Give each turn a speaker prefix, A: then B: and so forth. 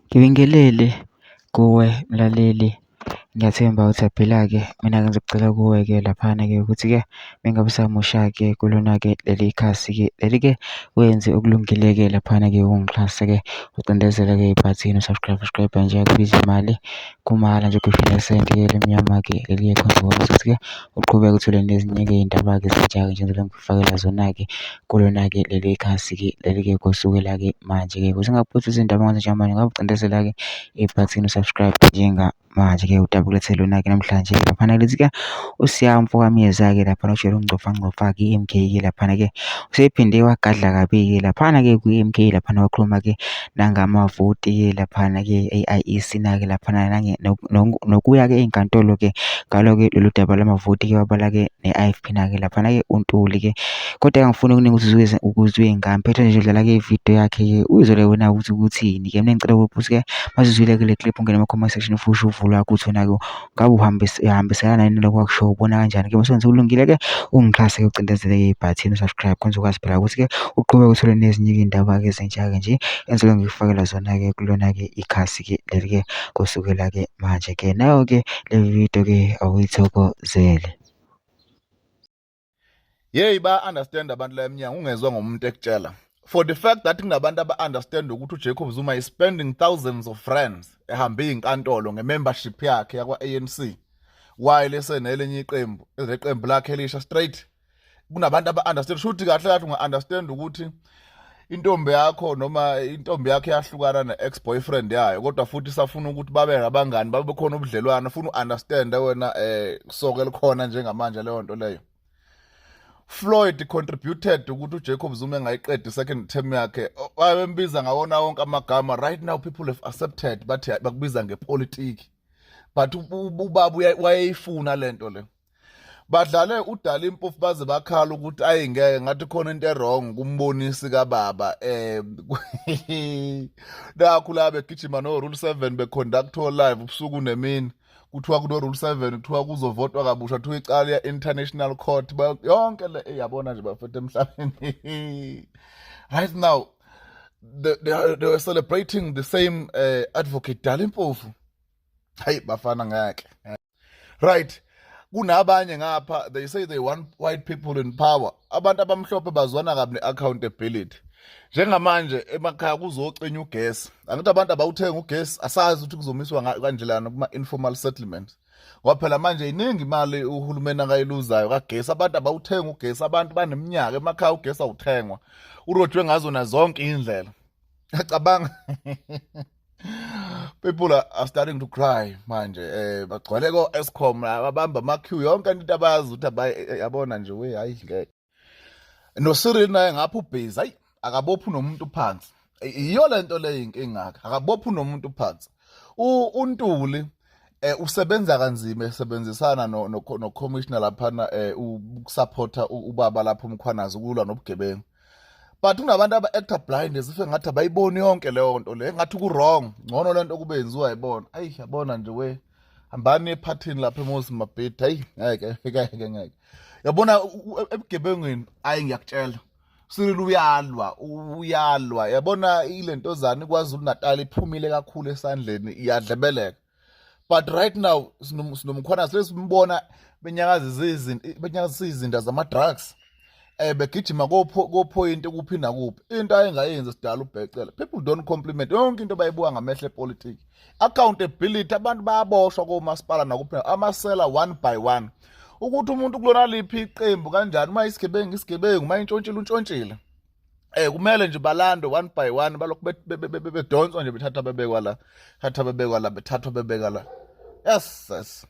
A: Ngibingelele kuwe mlaleli, ngiyathemba ukuthi uyaphila-ke. Mina-ke ngizokucela kuwe-ke laphana-ke ukuthi-ke mengabe usamusha-ke kulona-ke leli khasi-ke leli-ke wenze okulungile-ke laphana-ke ungixhase-ke ucindezele-ke ibhathini u-subscribe, subscribe nje akubizi imali kumahhala nje ukhiphe nesenti-ke elimnyama-ke leli khona ukuthi-ke uqhubeke uthole nezinye-ke iy'ndaba-ke ezintsha-ke njengoba ngikufakela zona-ke kulona-ke leli khasi-ke leli-ke kusukela-ke manje-ke. Ukuze ungaphuthwa izindaba njengamanje ngabe ucindezela-ke ibhathini u-subscribe njengamanje-ke udaba ulethe lona-ke namhlanje laphana lithi-ke uSiya mfokaMyeza-ke laphana ujwayele ukungcofangcofa-ke i-M_K-ke laphana-ke usephinde wagadla kabi-ke laphana-ke kwi-M_K laphana wakhuluma-ke nangamavoti-ke laphana-ke e-I_E_C na-ke laphana nokuya-ke ey'nkantolo-ke ngalo-ke lolu daba lamavoti-ke wabala-ke ne-I_F_P na-ke laphana-ke uNtuli-ke. Kodwa-ke angifuni okuningi ukuthi uzwe ngami, phetha nje dlala-ke ividiyo yakhe-ke uyizwele wena ukuthi ukuthini-ke. Mina ngicela ukuthi-ke masizwile-ke le clip ungene kuma-comment section futhi usho uvo lwakho ukuthi wena-ke ngabe uhambiselana yini nalokhu akushoyo, ubona kanjani-ke. Uma sekulungile-ke ungixhase-ke ucindezele-ke ibhathini u-subscribe khona uzokwazi phela ukuthi-ke uqhubeke uthole nezinye-ke iy'ndaba-ke ezintsha-ke nje engizobe ngikufakela zona-ke kulona-ke ikhasi-ke leli-ke kusukela-ke manje-ke. Nayo-ke le video-ke awuyithokozele.
B: Yeyi ba-understand abantu la emnyango ungezwa ngomuntu ekutshela. For the fact that kunabantu aba-understand ukuthi uJacob Zuma is spending thousands of rands ehambe iy'nkantolo nge-membership yakhe yakwa-ANC while esenelinye iqembu ezeqembu lakhe elisha straight. Kunabantu aba-understand shuthi kahle kahle unga-understand ukuthi intombi yakho noma intombi yakho yahlukana ne-ex boyfriend yayo kodwa futhi isafuna ukuthi babe ngabangani babe khona ubudlelwano ufuna u-understand wena soke likhona njengamanje leyo nto leyo. Floyd contributed ukuthi uJacob Zuma engayiqedi second term yakhe wayembiza ngawona wonke amagama. Right now people have accepted, bathi bakubiza ngepolitiki, but ubaba wayeyifuna lento le. Badlale uDali Mpofu baze bakhala ukuthi ayingeke ngathi khona into e-wrong kumbonisi kababa nakhu la begijima no rule 7 be-conduct live ubusuku nemini, kuthiwa kuno rule 7, kuthiwa kuzovotwa kabusha, kuthiwa icala ya international court yonke le yabona nje bafethu emhlabeni. Right now they were celebrating the same advocate Dali Mpofu. Hayi bafana, ngeke. Right, kunabanye ngapha, they say they want white people in power. Abantu abamhlophe bazwana kabi ne-accountability. Njengamanje emakhaya kuzocinywa ugesi, angithi abantu abawuthenga ugesi, asazi ukuthi kuzomiswa kanjani kuma-informal settlements ngoba phela manje iningi imali uhulumeni akayiluzayo kagesi. Abantu abawuthenga ugesi, abantu baneminyaka emakhaya ugesi awuthengwa, urojwe ngazona zonke iy'ndlela. Cabanga, people are starting to cry manje, bagcwele ko Eskom, babamba ama queue, yonke into abazi ukuthi yabona nje we, hayi ngeke. No Cyril naye ngapha ubhizi, hayi akabophi nomuntu phansi. Iyo lento le inkinga yakhe, akabophi nomuntu phansi. UNtuli usebenza kanzima esebenzisana no commissioner laphana ukusupporta ubaba lapho uMkhwanazi ukulwa nobugebengu, but kunabantu aba-acta blind zife ngathi abayiboni yonke leyo nto le, ngathi ku-wrong, ngcono lento kube yenziwa yibona. Ayi yabona nje we, hambani ephathini lapha eMoses Mabhida. Hayi ngeke, ngeke, ngeke. Yabona ebugebengwini, ayi ngiyakutshela, Cyril uyalwa, uyalwa. Yabona ilentozana iKwaZulu Natal iphumile kakhulu esandleni, iyadlebeleka, but right now sinoMkhwanazi lesimbona benyakazisa izinto, benyakazisa izinto zama drugs, begijima ko point kuphi nakuphi. Into ayengayenzi sidala ubhecela. People don't compliment yonke into, bayibuka ngamehlo epolitiki. Accountability, abantu bayaboshwa komasipala nakuphi, amasela one by one, ukuthi umuntu kulona liphi iqembu kanjani, uma isigebengu isigebengu, uma intshontshile untshontshile. Kumele nje balandwe one by one, balokhu bedonswa nje, bethathwa bebekwa la, thathwa bebekwa la, bethathwa bebeka la. Yes.